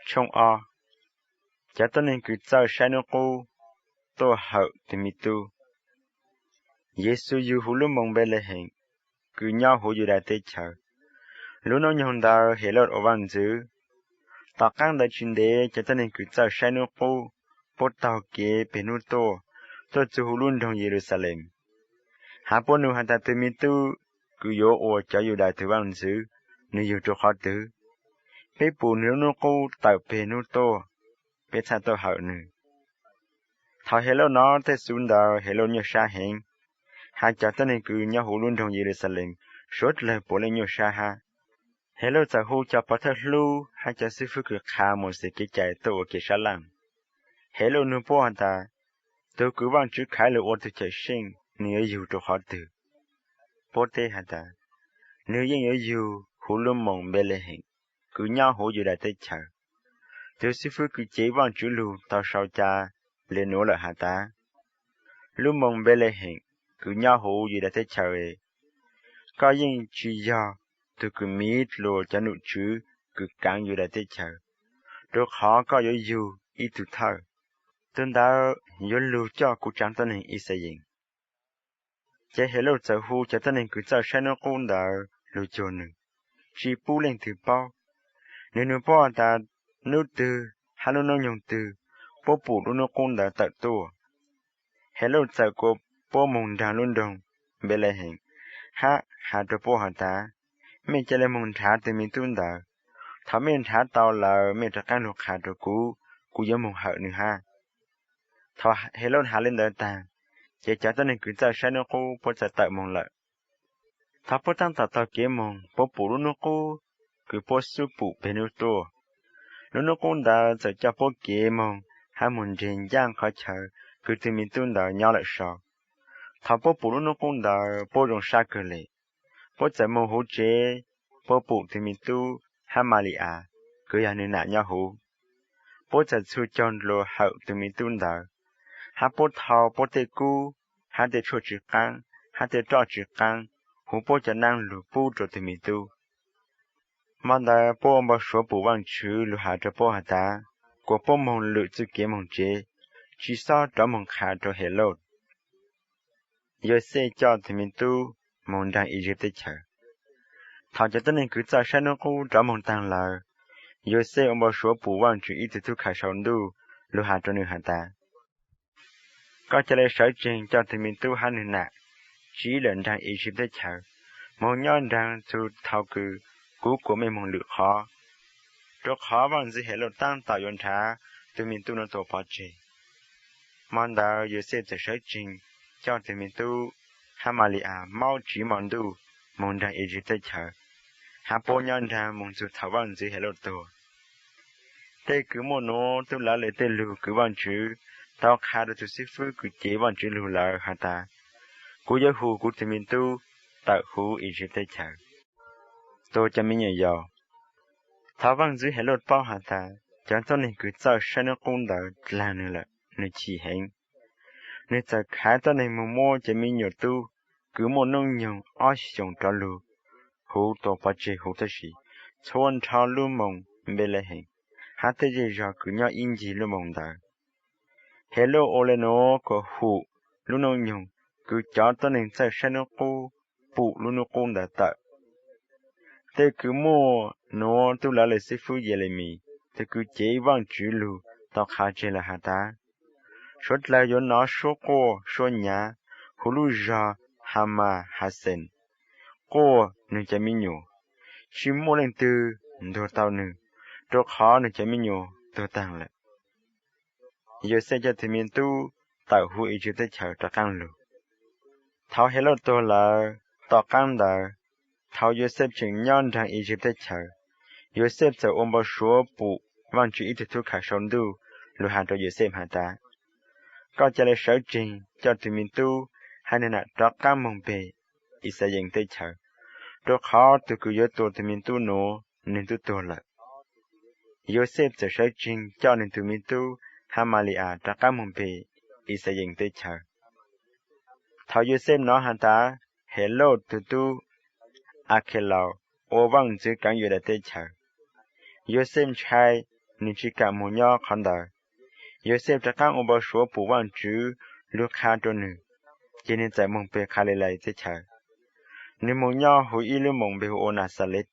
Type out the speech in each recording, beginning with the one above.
Tshooj ob. Cov tuab neeg kws txawj saib nub qub tuaj hawm tug me tub. Yes Xus yug huv lub moos Npes Les Hees kws nyob huv Yus Das teb chaws. Lub nub nyoog ntawd Helauj ua vaaj ntxwv. Tom qaab ntawd tsi ntev cov tuab neeg kws txawj saib nub qub puab taug kev peg nub tuaj, tuaj txug huv lub nroog Yes Lus Xas Les, has puab nug has tas, Tug me tub kws yuav ua cov Yus Das tug vaaj ntxwv, nwg yug rua qhov twg? Peb pum nwg lub nub qub tawm peg nub tuaj, peb txhaj tuaj hawm nwg. Thaus Helauj nov tej xuv ntawd Helauj nyuaj sab heev, has cov tuab neeg kws nyob huv lub nroog Yes Lus Xas Les suav dlawg puav leej nyuaj sab hab. Helauj txawm hu cov pov thawj hlub hab cov xib fwb kws qha Mauxes kev cai tuaj ua ke sab laj. Helauj nug puab has tas, Tug kws Vaajtswv khaiv lug ua tug Cawmseej nwg yuav yug rua qhov twg? Puab teb has tas, Nwg yeej yuav yug huv lub moos Npes Les Hees kws nyob huv Yus Das teb chaws. Tug xib fwb kws cev Vaajtswv lug tau sau ca le nuav lawm has tas, Lub moos Npes Les Hees kws nyob huv Yus Das teb chaws, koj yeej tsi yog tug kws miv dlua cov nom tswv kws kaav Yus Das teb chaws, rua qhov koj yuav yug ib tug thawj, tug ntawd yuav lug coj kuv tsaav tuab neeg Yixalayees. Ces Helauj txawm hu cov tuab neeg kws txawj saib nub qub ntawd lug cuag nwg, tsi pub leej twg paub. Nwg nug puab has tas, Nub twg hab lub nub nyoog twg puab pum lub nub qub ntawd tawm tuaj? Helauj txawm kua puab moog nraag lub nroog Npes Les Hees hab has rua puab has tas, Mej ca le moog nrhav tug me tub ntawd. Thaus mej nrhav tau lawm mej rov qaab lug qha rua kuv, kuv yuav moog hawm nwg hab. Thaus Helauj has le ntawd taag, ces cov tuab neeg kws txawj saib nub qub puab txawm tawm moog lawm. Thaus puab taab tom taug kev moog puab pum lub nub qub kws puab xub pum peg nub tuaj. Lub nub qub ntawd txawm coj puab kev moog hab moog nreg ncaaj qhov chaw kws tug me tub ntawd nyob lawm sau. Thaus puab pum lub nub qub ntawd puab zoo sab kawg le. Puab txawm moog huv tsev, puab pum tug me tub hab Malis As kws yog nwg nam nyob huv. Puab txawm txhua caug dlua hawm tug me tub ntawd, hab puab thau puab tej kub hab tej tshuaj tsi qaab hab tej roj tsi qaab huv puab cov naab lug pub rua tug me tub. Mo ntawd puab ua npau suav pum Vaajtswv lug has rua puab has tas, kua puab moog lwm txuj kev moog tsev, tsi xob rov moog qha rua Helauj. Yauxej coj tug me tub moog nraag Iziv teb chaws. Thaus cov tuab neeg kws txawj saib nub qub rov moog taag lawm, Yauxej ua npau suav pum Vaajtswv ib tug tub kha sau ntuj lug has rua nwg has tas, Koj ca le sawv tseeg coj tug me tub hab nwg nam tsiv lawm nraag Iziv teb chaws, moog nyob nraag txug thaus kws kuv kua mej moog lwm qhov, rua qhov vaaj ntxwv Helauj taab tom yuav nrhav tug me tub nuav tua pov tseg. Mo ntawd Yauxej txawm sawv tseeg coj tug me tub hab Malis As maub tsiv mo ntuj moog nraag Iziv teb chaws, hab puab nyob nraag moog txug thaus vaaj ntxwv Helauj tuag. Tej kws muaj nuav tub lawv le tej lug kws Vaajtswv tau qha rua tug xib fwb kws cev Vaajtswv lug lawm has tas, Kuv yuav hu kuv tug me tub tawm huv Iziv teb chaws, tua cov me nyuam yaus. Thaus vaaj ntxwv Helauj paub has tas cov tuab neeg kws txawj saib nub qub ntawd dlaag nwg lawm, nwg chim heev. Nwg txawm khaiv tuab neeg moog muab cov me nyuam tub kws muaj nub nyoog ob xyoos rov lug huv tua pov tseg huv tab si txhua nrho lub moos Npes Les Hees hab tej zej zog kws nyob ib ncig lub moos ntawd. Helauj ua le nuav kuas hum lub nub nyoog kws cov tuab neeg txawj saib nub qub pum lub nub qub ntawd tawm. Tej kws muaj nuav tub lawv le xib fwb Yelemis, tug kws cev Vaajtswv lug tau qha tseg lawm has tas, Suav dlawg yuav nov suab quaj suab nyav huv lub zog Hamas Haxees, quaj nwg cov me nyuam, tsi muaj leej twg ntuag tau nwg, rua qhov nwg cov me nyuam tuag taag lawm. Yauxej coj tug me tub tawm huv Iziv teb chaws rov qaab lug. Thaus Helauj tuag lawm, tom qaab ntawd, thaus Yauxej tseem nyob nraag Iziv teb chaws, Yauxej txawm ua npau suav pum Vaajtswv ib tug tub kha sau ntuj lug has rua Yauxej has tas, Koj ca le sawv tseeg coj tug me tub hab nwg nam rov qaab moog peg Ixayees teb chaws, rua qhov tug kws yuav tua tug me tub nuav nwg tub tuag lawm. Yauxej txawm sawv tseeg coj nwg tug me tub hab Malis As rov qaab moog peg Ixayees teb chaws. Thaus Yauxej nov has tas Helauj tug tub Akelaus ua vaaj ntxwv kaav Yudas teb chaws, Yauxej ntshai nws tsis kam mus nyob qhov ntawd. Yauxej rov qab ua npau suav pum Vaajtswv lug qha rua nwg, ces nwg txawm moog peg Kalilais teb chaws. Nwg moog nyob huv ib lub moos npe hu ua Naxales.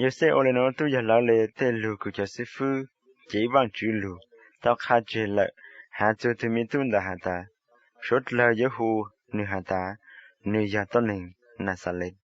Yauxej ua le nuav tub yog lawv le tej lug kws cov xib fwb cev Vaajtswv lug tau qha tseg lawm has txug tug me tub ntawd has tas, suav dlawg yuav hu nwg has tas, nwg yog tuab neeg Naxales.